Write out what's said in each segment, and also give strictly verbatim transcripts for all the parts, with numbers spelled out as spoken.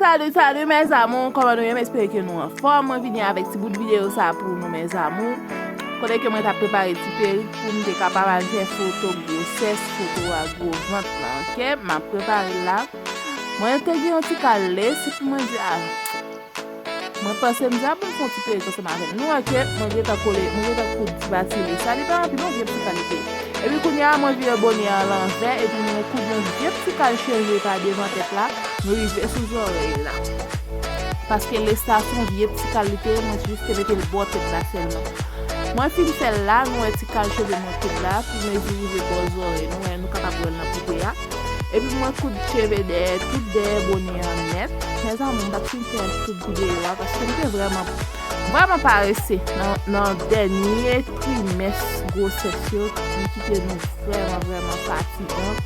Salut, salut mes amours, kòman nou ye? M espere ke nou anfòm. Mwen vini avèk ti bout videyo sa pou nou mes amours. Kote ke mwen t ap prepare ti perik pou m te kapab al fè foto gwosès, foto a gwo vant lan, oke? M ap prepare l la. Mwen te gen yon ti kal lesi pou mwen di, a, mwen panse m di a pou m fè yon ti perik ansanm avè l. Nou wè ke mwen gentan kole, mwen gentan koud ti pati lesi a, li pa anpil non, vye ti kalite. Epi kounye a, mwen vire bonè an lanvè, epi mwen koud yon vye ti kal cheve pa devan tèt la, mwen rive sou zòrèy la. Paske lesi a se yon vye ti kal li te ye, mwen jis te mete l bò tèt la sèlman. Mwen fin fè l la, nou wè ti kal cheve mwen koud la, pou mezi rive bò zòrèy, nou wè, nou kapab wè l nan kote a. Epi mwen koud cheve dèyè, tout dèyè bonè an nèt. Mes amours, m pa t fin fè tout videyo a, paske m te vrèman, vrèman parese nan, nan dènye trimès gwosès yo, li kite nou vrèman, vrèman fatigan.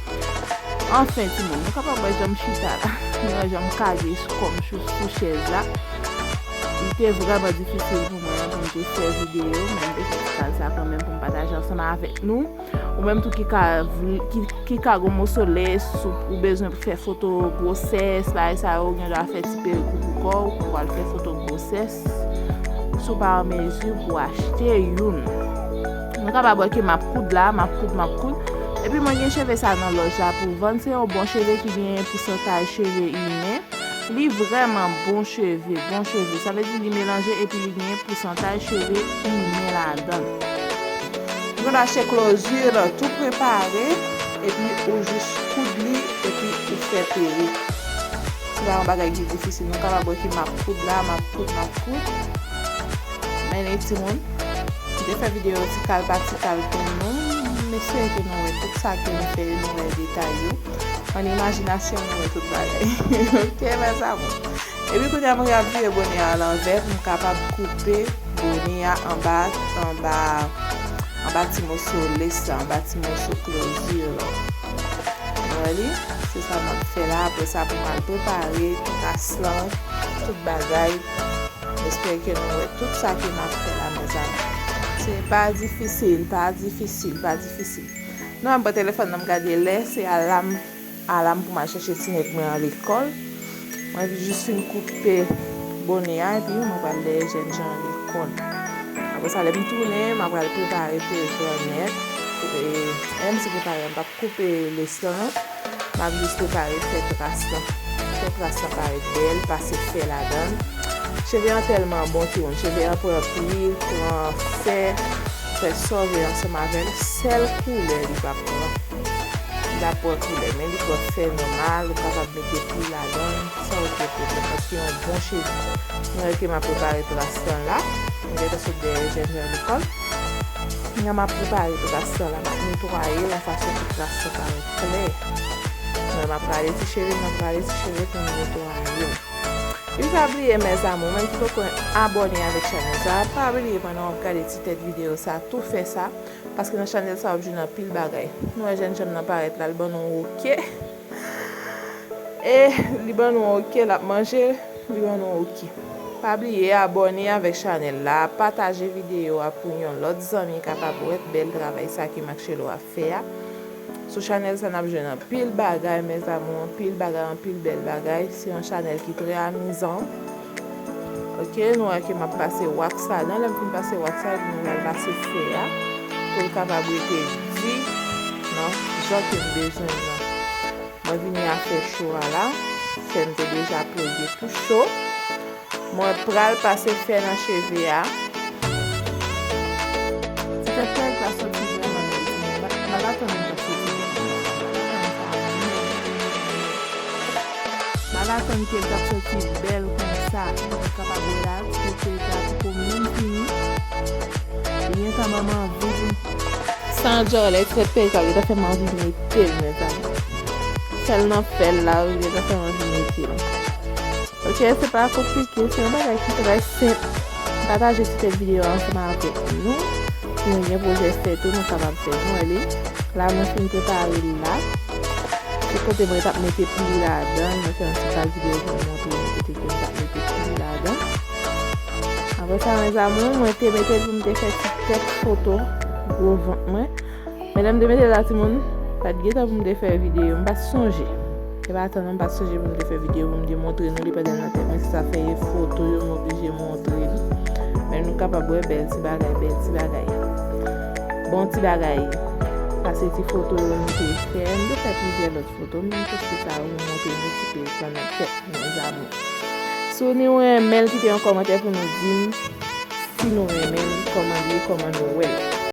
Anfen, timoun, nou kapab wè jan m chita la. Nou wè jan m kage kò m sou, sou chèz la. Li te vrèman difisil pou mwen pou m te fè videyo, men m te fè ti kal sa kanmenm pou m pataje ansanm avèk nou. Ou menm tou ki ka vle, ki, ki ka gon moso lesi, ou, ou bezwen pou fè foto gwosès, bagay sa yo, ou gen dwa fè ti perik ou pou kò w, ou pral fè foto gwosès, si w pa an mezi pou achte youn. Nou kapab wè ke m ap koud la, m ap koud, m ap koud. Epi mwen gen cheve sa nan lòj la pou vann, se yon bon cheve ki gen pousantaj cheve imen. Li vrèman bon cheve, bon cheve. Sa vle di li melanje epi li gen pousantaj cheve imen ladan l. Nou achte klozir tou prepare, epi ou jis koud li, epi ou fè perik. Se pa yon bagay ki difisil. Nou kapab wè ke m ap koud la, m ap koud, m ap koud. Men li timoun, m te fè videyo ti kal pa ti kal pou nou. M espere ke nou wè tout sa ke m fè, nou wè detay yo. An imajinasyon nou wè tout bagay. Oke, mes amours. Epi kounye a, mwen ap vire bonè a lanvè pou m kapab koupe bonè a anba, anba, anba ti moso lesi la, anba ti moso klozir la. Nou wè li? Se sa m ap fè la. Apre sa, pou m al prepare tras lan, tout bagay. M espere ke nou wè tout sa ke m ap fè la, mes amours. Se pa difisil, pa difisil, pa difisil. Nou, m pran telefòn nan, m gade lè, se alam, alam pou m al chèche ti nèg mwen an lekòl. Mwen jis fin koupe bonè a, epi mwen pral dèyè jènjan an lekòl. Apre sa, lè m tounen, m ap pral prepare perik lan nèt. E, menm si prepare, m p ap koupe lesi lan non. M ap jis prepare fè tras lan. Fè tras lan parèt bèl, pase fè ladan l. Cheve an tèlman bon, timoun. Cheve an pran pli, pran fè, fè sa w vle ansanm avè l. Sèl koulè li p ap pran. Li p ap pran koulè, men li pran fè nòmal, ou kapab mete pli ladan l, san okenn pwoblèm, paske yon bon cheve. Nou wè ke m ap prepare tras lan la. Mwen gentan sot dèyè jènjan lekòl. Kounye a m ap prepare tras lan la, m ap netwaye l yon fason pou tras lan parèt klè. Mwen, m ap rale ti cheve, m ap rale ti cheve pou m netwaye l. Epi pa bliye, mes amours, menm ki poko abòne avèk chanèl sa, pa bliye pandan w ap gade ti tèt videyo sa, tou fè sa, paske nan chanèl sa w ap jwenn anpil bagay. Nou wè jènjan m nan parèt la, l ban nou oke. E li ban nou oke, l ap manje, li ban nou oke. Pa bliye abòne avèk chanèl la, pataje videyo a pou yon lòt zanmi kapab wè bèl travay sa ke Marcello ap fè a. Sou chanèl sa n ap jwenn anpil bagay, mes amours, anpil bagay, anpil bèl bagay. Se yon chanèl ki trè amizan. Oke, nou wè ke m ap pase wax ladan. Lè m fin pase wax la, epi mwen pral pase fè a pou l kapab rete di nan jan ke m bezwen l nan. Mwen vini a fè cho a la. Fè m te deja ploge tou cho. Mwen pral pase fè nan cheve a. Ti tèt perik la soti vrèman bèl, timoun. M pa, m pa t atann li t ap soti bèl konsa. M pa t atann sa nèt, nèt, nèt. M pa t atann ke l t ap soti bèl konsa. Mwen kapab wè la, ti tèt perik la poko menm fini. Li gentan ban m anvi pou m San djòlè, ti tèt perik la gentan fè m anvi mete l, mezanmi. Sèl nan fè l la, wi, gentan fè m anvi mete l. Oke, se pa konplike, se yon bagay ki trè senp. Pataje ti tèt videyo a ansanm avèk nou. Si nou gen pwojè fè tou, nou kapab fè. Nou wè li. La, mwen fin prepare l la. Se kote mwen t ap mete pli ladan, mwen fè yon ti kal videyo pou mwen montre nou kote ke mwen t ap mete pli ladan. Apre sa, mes amours, mwen te mete l pou m te fè ti tèt foto gwo vant mwen. Men lè m te mete l la, timoun, pa t gen tan pou m te fè videyo, m pa t sonje. E pa tan non, m pa sonje pou m te fè videyo pou m te montre nou li pandan l nan tèt mwen. Se sa fè e foto yo m oblije montre nou. Men nou kapab wè bèl ti bagay, bèl ti bagay. Bon ti bagay. Sa se ti foto yo m te fè. M te fè plizyè lòt foto. M poste sa pou m montre nou ti pèsonaj tèt, mes amours. Si w ni renmen l, kite yon kòmantè pou nou di m si nou renmen l, kòman li ye, kòman nou wè l.